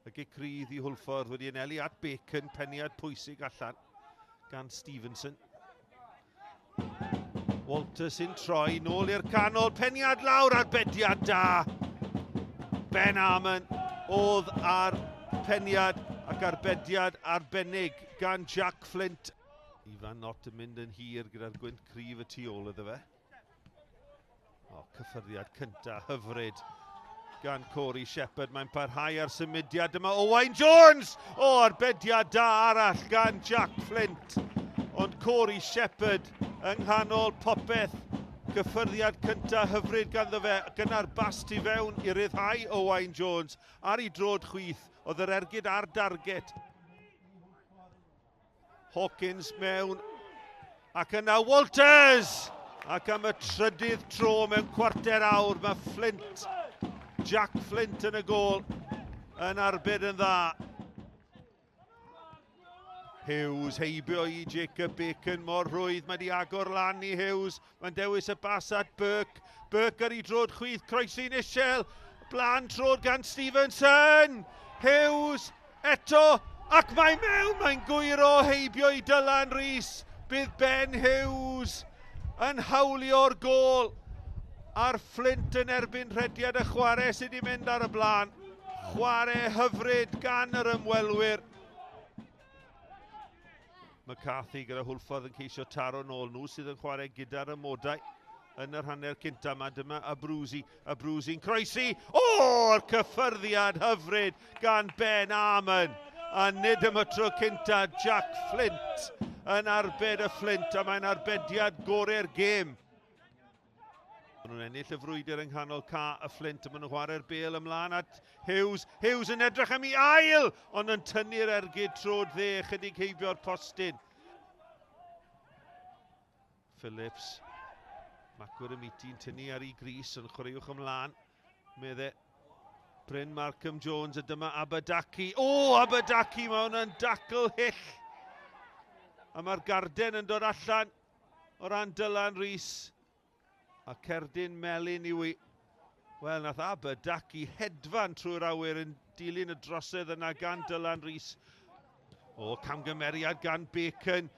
Y gic rydd i Hwlffordd wedi anelu at Bacon, peniad pwysig allan gan Stevenson. Walters sy'n troi nôl i'r canol, peniad lawr, arbediad da. Ben Armon oedd ar peniad ac arbediad arbennig gan Jack Flint. Ifan Knott yn mynd yn hir gyda'r gwynt cryf y tu ôl iddo fe. O, cyffyrddiad cynta hyfryd gan Corey Shepherd. Mae'n parhau ar symudiad. Dyma Owain Jones! O, arbediad da arall gan Jack Flint. Ond Corey Shepherd yng nghanol popeth. Cyffyrddiad cynta hyfryd ganddo fe. Gyda'r bas tu fewn i ryddhau Owain Jones ar ei drod chwith. Oedd yr ergyd ar darget. Hawkins mewn. Ac yna Walters! Ac am y trydydd tro mewn cwarter awr mae Flint, Jack Flint yn y gôl, yn arbed yn dda. Hughes heibio i Jacob Bacon mor rhwydd, mae di agor lan i Hughes, mae'n dewis y bas at Burke, Burke ar ei drod chwith, croesi'n isel, blaen trod gan Stevenson, Hughes eto, ac mae mewn, mae'n gwyro heibio i Dylan Rees. Bydd Ben Hughes yn hawlio'r gôl a'r Fflint yn erbyn rhediad y chwarae sydd wedi mynd ar y blaen. Chwarae hyfryd gan yr ymwelwyr. McCarthy gyda Hwlffordd yn ceisio taro nôl. Nhw sydd yn chwarae gyda'r amodau yn yr hanner cynta yma. Dyma Abruzzi. Abruzzi'n croesi. O'r cyffyrddiad hyfryd gan Ben Armon. A nid am y tro cynta, Jack Flint yn arbed y Flint, a mae'n arbediad gorau'r gêm. Maen nhw'n ennill y frwydr yng nghanol ca y Fflint, a maen nhw'n chwarae'r bêl ymlaen at Hughes. Hughes yn edrych am ei ail, ond yn tynnu'r ergyd trod dde, chydig heibio'r postyn. Phillips. Macwr y Miti'n tynnu ar ei gris, ond chwaraewch ymlaen, medde Bryn Markham Jones, a dyma Abadaki. O, Abadaki, mae hwnna'n dacl hyll. A mae'r garden yn dod allan o ran Dylan Rees. A cerdyn melyn yw i. Wel, nath Abadaki hedfan trwy'r awyr yn dilyn y drosedd yna gan Dylan Rees. O, camgymeriad gan Bacon.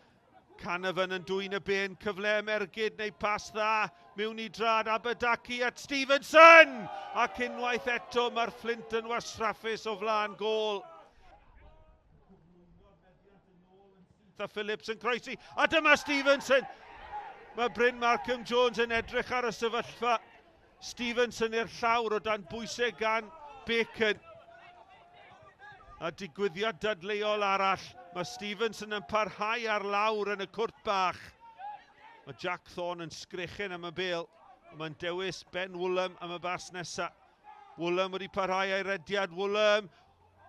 Canavan yn dwyn y ben, cyfle am ergyd neu pas dda mewn i drad Abadaki at Stevenson! Ac unwaith eto mae'r Fflint yn wastraffus o flaen gôl. A Phillips yn croesi, a dyma Stevenson! Mae Bryn Markham Jones yn edrych ar y sefyllfa. Stevenson i'r llawr o dan bwysau gan Bacon. A digwyddiad dadleuol arall, mae Stevenson yn parhau ar lawr yn y cwrt bach. Mae Jack Thorne yn sgrechen am y bêl. Mae'n dewis Ben Woolham am y bas nesaf. Woolham wedi parhau ei rediad. Woolham,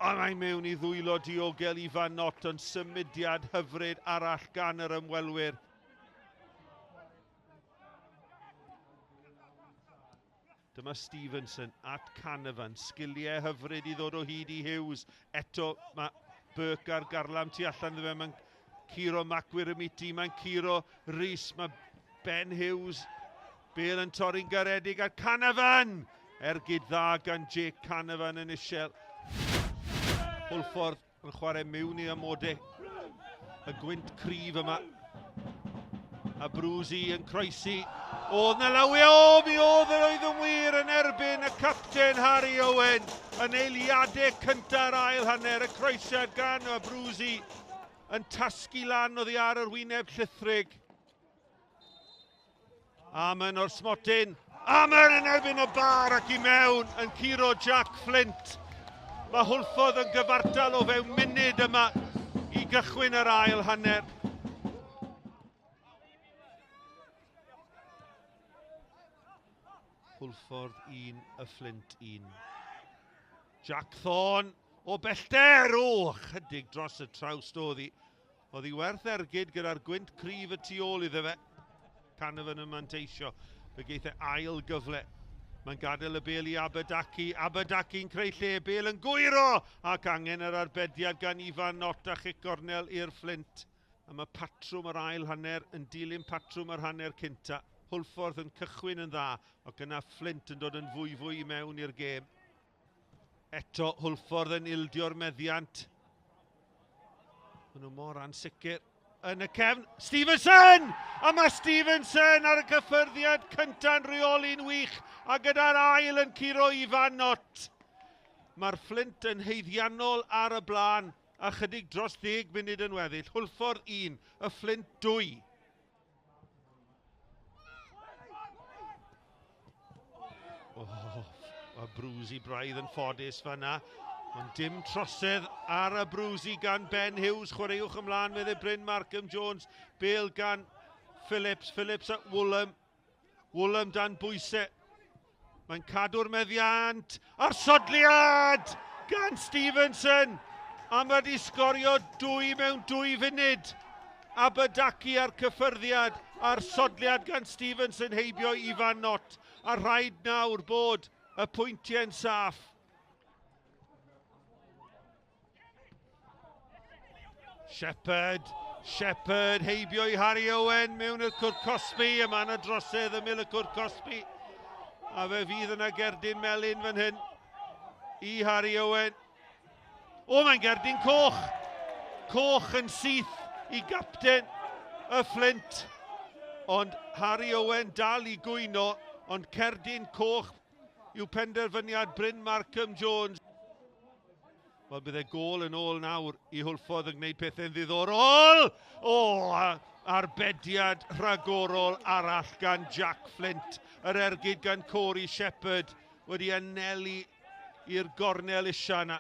a mae mewn i ddwylo diogel Ifan Knott, ond symudiad hyfryd arall gan yr ymwelwyr. Dyma Stevenson at Canavan, sgiliau hyfryd i ddod o hyd i Hughes. Eto mae Burke ar garlam tu allan iddo fe, mae'n curo Macwyrmiti, mae'n curo Rhys, mae Ben Hughes, Bale yn torri'n garedig at Canavan! Ergyd dda gan Jake Canavan yn isel. Hwlffordd yn chwarae mewn i amodau. Y gwynt cryf yma. A Brwsi yn croesi. Oedd na lawi, o, mi oedd yr oedd yn wir yn erbyn y capten Harry Owen yn eiliadau cynta'r ail hanner. Y croesiad gan Abruzzi yn tasgu lan oddi ar yr wyneb llithrig. Amon o'r smotyn. Amon yn erbyn y bar ac i mewn yn curo Jack Flint. Mae Hwlffordd yn gyfartal o fewn munud yma i gychwyn yr ail hanner. Hwlffordd 1, y Flint 1. Jack Thorne o bellter! O, chydig dros y trawst oedd hi. Oedd hi werth ergyd gyda'r gwynt cryf y tu ôl iddo fe. Canavan yn manteisio. Fe geith e ail gyfle. Mae'n gadael y bêl i Abadaki. Abadaki'n creu lle, bêl yn gwyro! Ac angen yr arbediad gan Ifan Knott a chic gornel i'r Fflint. A mae patrwm yr ail hanner yn dilyn patrwm yr hanner cynta. Hwlffordd yn cychwyn yn dda, ac yna Fflint yn dod yn fwyfwy i mewn i'r gêm. Eto Hwlffordd yn ildio'r meddiant. Maen nhw mor ansicr yn y cefn. Stevenson! A mae Stevenson ar y cyffyrddiad cynta'n rheoli'n wych a gyda'r ail yn curo Ifan Nott. Mae'r Fflint yn haeddiannol ar y blaen a chydig dros 10 munud yn weddill. Hwlffordd 1, y Fflint 2. Oh, mae Brwsi braidd yn ffodus fanna. Ond dim trosedd ar y Brwsi gan Ben Hughes. Chwaraewch ymlaen, meddai Bryn Markham Jones. Bale gan Phillips. Phillips at Woolham. Woolham dan bwysau. Mae'n cadw'r meddiant. A'r sodliad gan Stevenson. A mae wedi sgorio 2 mewn 2 funud. Aberdaki a'r cyffyrddiad a'r sodliad gan Stevenson heibio Ifan Nott. A rhaid nawr bod y pwyntiau'n saff. Shepherd, Shepherd heibio i Harry Owen mewn i'r cwrt cosbi. A mae yna drosedd ymyl y cwrt cosbi. A fe fydd yna gerdyn melyn fan hyn i Harry Owen. O, mae'n gerdyn coch! Coch yn syth i gapten y Fflint. Ond Harry Owen dal i gwyno, ond cerdyn coch yw penderfyniad Bryn Markham Jones. Wel, bydde gôl yn ôl nawr i Hwlffordd yn gwneud pethau'n ddiddorol. O, arbediad rhagorol arall gan Jack Flint. Yr ergyd gan Corey Shepherd wedi anelu i'r gornel isio yna.